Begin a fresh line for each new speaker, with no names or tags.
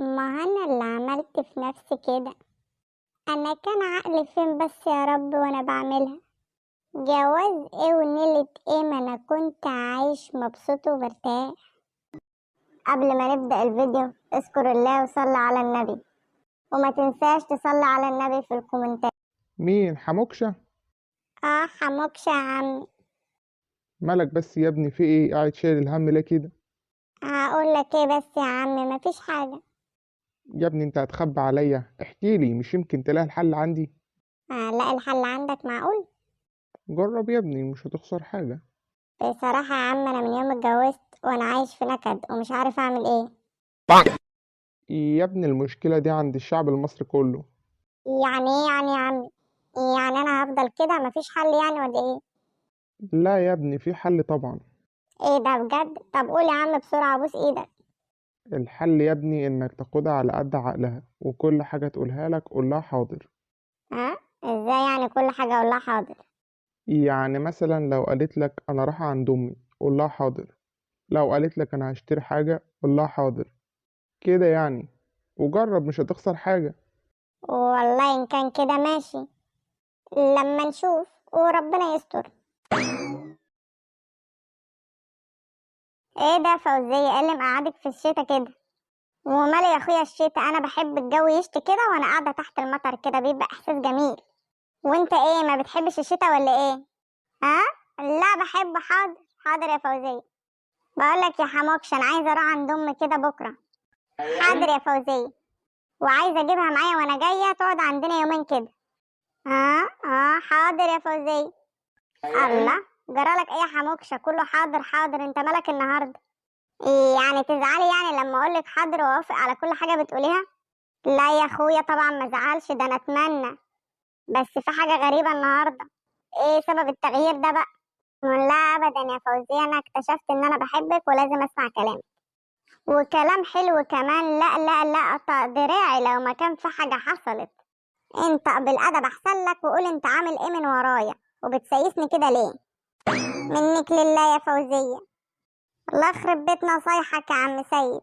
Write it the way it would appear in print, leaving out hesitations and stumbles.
ما انا اللي عملت في نفسي كده. انا كان عقلي فين بس يا رب وانا بعملها؟ جواز ايه ونيلة ايه، ما انا كنت عايش مبسوط ومرتاح. قبل ما نبدأ الفيديو اذكر الله وصلي على النبي، وما تنساش تصلي على النبي في الكومنتات.
مين حموكشة؟
اه حموكشة يا عمي.
مالك بس يا ابني، في ايه قاعد شايل الهم ليه كده؟
هقول لك ايه بس يا عمي، مفيش حاجة.
يا ابني انت هتخبي عليا؟ احكي لي، مش يمكن تلاقي الحل عندي.
لا الحل عندك؟ معقول؟
جرب يا ابني، مش هتخسر حاجة.
بصراحة يا عم انا من يوم اتجوزت وانا عايش في نكد ومش عارف اعمل ايه.
يا ابني المشكلة دي عند الشعب المصري كله.
يعني ايه يعني يا عمي؟ يعني انا هفضل كده مفيش حل يعني ولا ايه؟
لا يا ابني في حل طبعا.
ايه ده بجد؟ طب قول يا عم بسرعة، ابوس ايدك.
الحل يا ابني انك تاخدها على قد عقلها، وكل حاجة تقولها لك قول لها حاضر.
ها؟ ازاي يعني كل حاجة اقول لها حاضر؟
يعني مثلا لو قالت لك انا رايحة عند امي قول لها حاضر، لو قالت لك انا هشتري حاجة قول لها حاضر، كده يعني. وجرب، مش هتخسر حاجة.
والله ان كان كده ماشي، لما نشوف وربنا يستر. ايه ده فوزية؟ ايه اللي مقعدك في الشتا كده؟ ومال يا اخويا الشتا، انا بحب الجو يشتي كده وانا قاعدة تحت المطر كده، بيبقى احساس جميل. وانت ايه ما بتحبش الشتا ولا ايه؟ ها؟ لا بحب. حاضر حاضر يا فوزية. بقولك يا حموكش انا عايزة اروح عند امي كده بكرة. حاضر يا فوزية، وعايزة اجيبها معايا وانا جاية تقعد عندنا يومين كده. حاضر يا فوزية. الله جرالك ايه يا حموكشة؟ كله حاضر حاضر، انت مالك النهاردة؟ إيه يعني تزعلي يعني لما اقولك حاضر واوافق على كل حاجة بتقوليها؟ لا يا اخويا طبعا ما ازعلش، ده انا اتمنى. بس في حاجة غريبة النهاردة، ايه سبب التغيير ده بقى؟ لا ابدا يا فوزية، انا اكتشفت ان انا بحبك ولازم اسمع كلامك، وكلام حلو كمان. لا لا لا قطع دراعي لو ما كان في حاجة حصلت. انت بالادب احسن لك، وقول انت عامل ايه من ورايا وبتسيسني كده ليه؟ منك لله يا فوزية. الله يخرب بيت نصايحك يا عم سيد.